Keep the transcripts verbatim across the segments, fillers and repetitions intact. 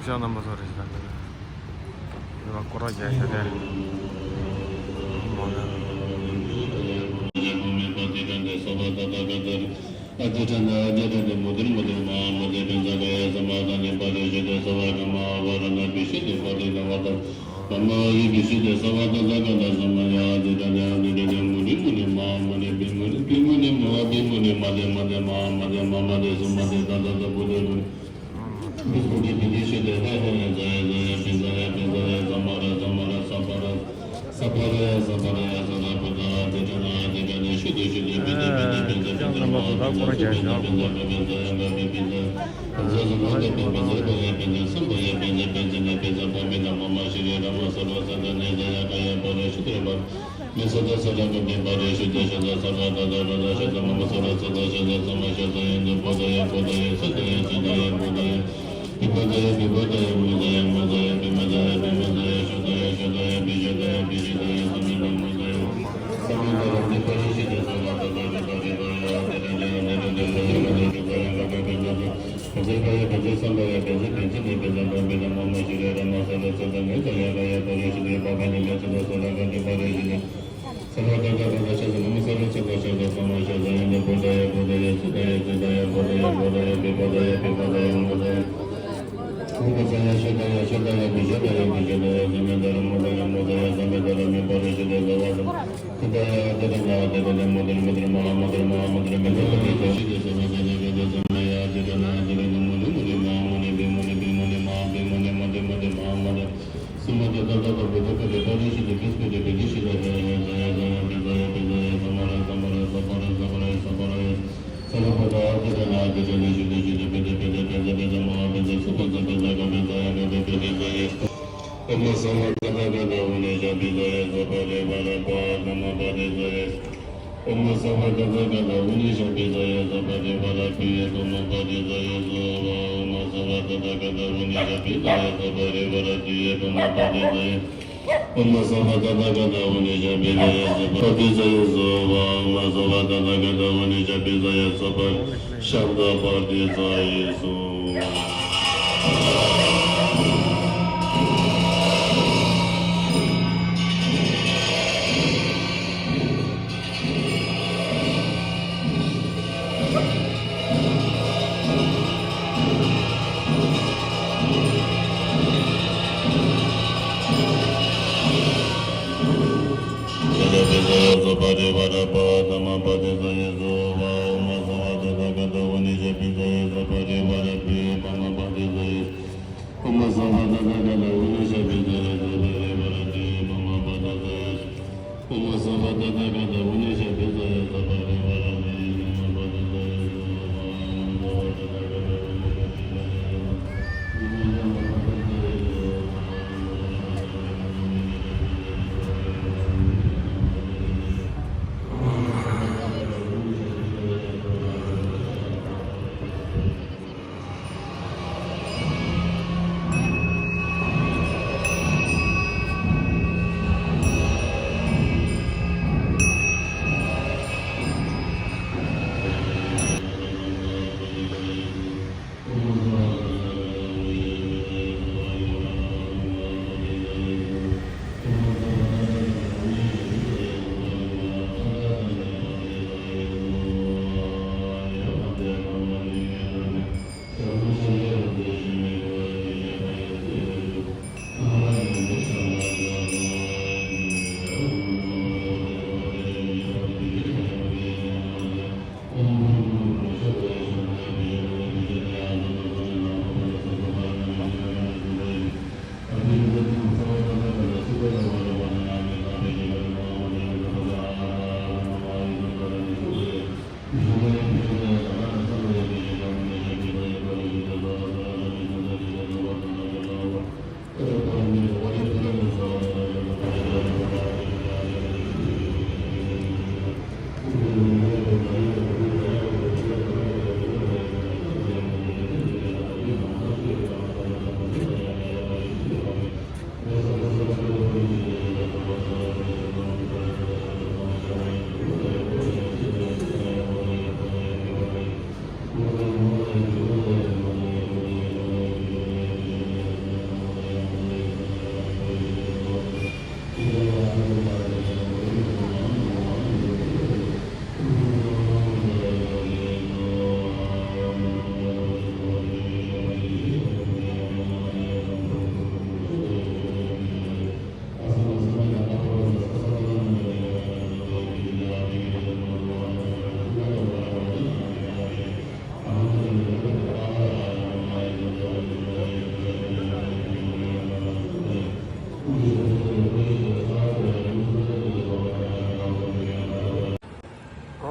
ཅག་རྣམ་པ་ཚོ་རེ་ཞིག་དང་འདི་ལ་སྐོར་ར་རྒྱག་ཤ་དེ་མ་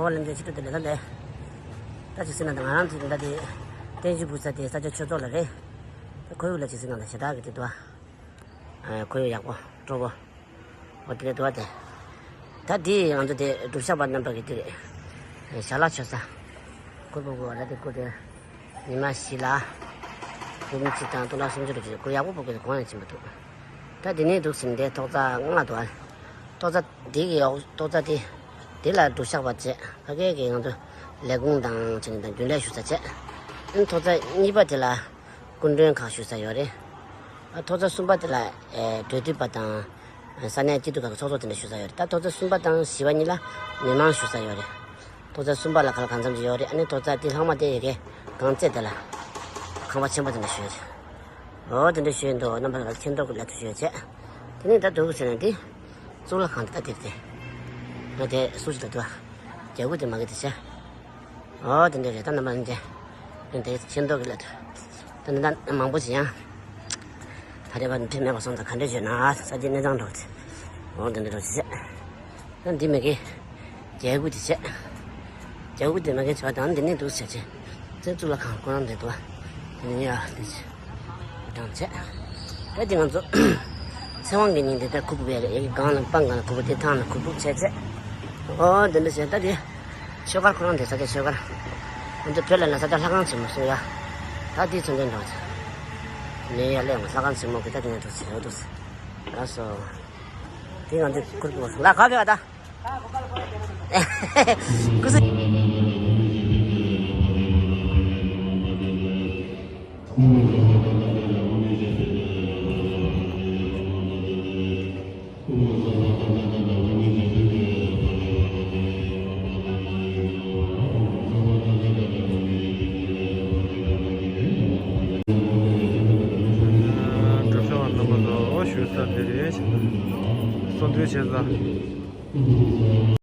ཨོ་ལན་དེ་ཕྱི་དྲོ་དེ་ལས་ད་ལས། ད་ཅིག་ཟེར་ན་ད་ང་རང་ཚོ་ད་དེ་བསྟན་བཅོས་ཕུལ་ས་དེ་ས་ཆ་ཆོས་ཚོགས་ལ་རེད། ད་ཁོར་ཡུག་ལ་ཅིག་ཟེར་ན་ད་ཞེ་དྲག་གི་དེ་འདུག་ཨ། ཁོར་ཡུག་ཡག་པོ་སྤྲོ་པོ། ཨོ་དེ་རེད་འདུག་ཨ་དེ། ད་དེ་ང་ཚོ་དེ་སྒྲུབ་བྱ་བ་རྣམ་པ་གི་དེ་རེད། ཞལ་ལག་མཆོད་ས། གུར་ཕུབ་གོ་ལ་དེ་གུར་དེ། ཉི་མ་བཞི་ལ། འབུམ་གཅིག་དང་སྟོང་ཕྲག་སུམ་ཅུ་རེ་བཞི་གུར་ཡག་པོ་ཕུབ་གི་གོང་ཡང་ཕྱིན་པ་འདུག་ད་དེ་ནས་འདུག་ཟིན་ཏེ་ཐོག་རྩེག་ལྔ་འདུག་ཨ། ཐོག་རྩེག་དེ་གི་འོག་ཐོག་རྩེག་དེ། དེ་ལ་སྒྲུབ་བྱ་བ་བྱས་ཕ་གའི་གི་ང་ཚོ་ལས་ཁུངས་དང་བྱས་ནས་དང་རྒྱུན་ལས་ཞུ་ས་བྱས། ཨ་ནི་ཐོག་རྩེག་གཉིས་པ་དེ་ལ་སྐུ་མགྲོན་ཁག་ཞུ་ས་ཡོད་རེད། ཨ་ཐོག་རྩེག་གསུམ་པ་དེ་ལ་ཨེ་འབྲེལ་མཐུད་པ་དང་ས་གནས་སྐྱིད་སྡུག་ཁག་གི་ཚོགས་གཙོ་དེ་འདྲ་ཞུ་ས་ཡོད་རེད། ད་ཐོག་རྩེག་གསུམ་པ་དང་བཞི་པ་གཉིས་ལ་མི་མང་ཞུ་ས་ཡོད་རེད། ཐོག་རྩེག་གསུམ་པ་ལ་ག་ལ་གང་འཚམ་ཅིག་ཡོད་རེད། ཨ་ནི་ཐོག་རྩེག་དེ་ལྷག་མ་དེ་ཡི་གེ་གང་རྩེ་དེ་ལ་ཁང་པ་ཆེན་པོ་དེ་འདྲ་ཞུ་ཡོད་རེད། འོ་དེ་འདྲ་ཞུ་ཡོད་འདུག་རྣམ་པ་ལ་མཁྱེན་རྟོགས་ཀྱི་སླད་དུ་ཞུ་ཡོད་བྱས། དེ་ནས་ད་འདུག་ཟེར་ན་དེ་གཙུག་ལག་ཁང་དེ་ད་དེ་རེད་དེ། ང་དེ་སུ་ཞིག་ལ་འདུག་ཨ། རྒྱ་གུ་དེ་མ་གི་དེ་བྱས། འོ་དེ་འདྲ་རེད། ད་རྣམ་པ་ལ་འདི་དེ་འདྲ་མཁྱེན་རྟོགས་ཀྱི་སླད་དུ། ད་འདི་ད་མང་པོ་ཞིག་ཡང་། ད་རེས་པ་འདི་མེད་པ་སོང་ཙང་ག་འདྲ་བྱས་ན་ས་སྐྱའི་གནས་ཚང་འགྲོ་ཚེ། འོ་འདི་འདྲ་འགྲོ་ཚེ། ད་འདི་མེད་གི། རྒྱ་གུ་དེ་བྱས། རྒྱ་གུ་དེ་མ་གི་བྱས་པ་དང་འདི་ནས་འདུག་ཟེར་ཚེ། ཚེ་གཙུག་ལག་ཁང་ཁོ་རང་འདི་འདུག་བ། འདི་ནས་ཡ་འདི་བྱས། དང་བྱས། ད་འདི་ང་ཚོ། ཚེ་དབང་གི་ཉིན་དེ་ལྟར་ཁུ་བུ་བས་རེད་ཡ་གི་སྒང་ལ་སྤང་སྒང་ལ་ཁུ་བུ་དེ་ཐང་ལ་ཁུ་བུ་བྱས་ཚེ། འོ་འདི་འདྲ་བྱས་ད་དེ། ཆོས་སྒར་ཁོ་རང་དེ་ས་ཆ་ཆོས་སྒར། ང་ཚོ་བོད་ལ་ན་ས་ཆ་ལྷ་ཁང་ཆེན་མོ་གསུང་ཡ། ད་དེ་ཚོ་འདྲ་འདྲ་བྱས། ནས་ཡ་ལས་ང་ལྷ་ཁང་ཆེན་མོ་གི་ད་དེ་ནས་འགྲོ་ཚེ་འོ་འདུག་སེ། ལགས་སོ། དེ་ང་ཚོ་ཁུར་པོ་ལ་ག་བས་བ་ད། ཀུ་སུ། གྲུབ་ཆ་བ་རྣམ་པ་ཚོ་ཞུ་ས་དེ་རེད། གསོལ་འདེབས་བྱེད་ས།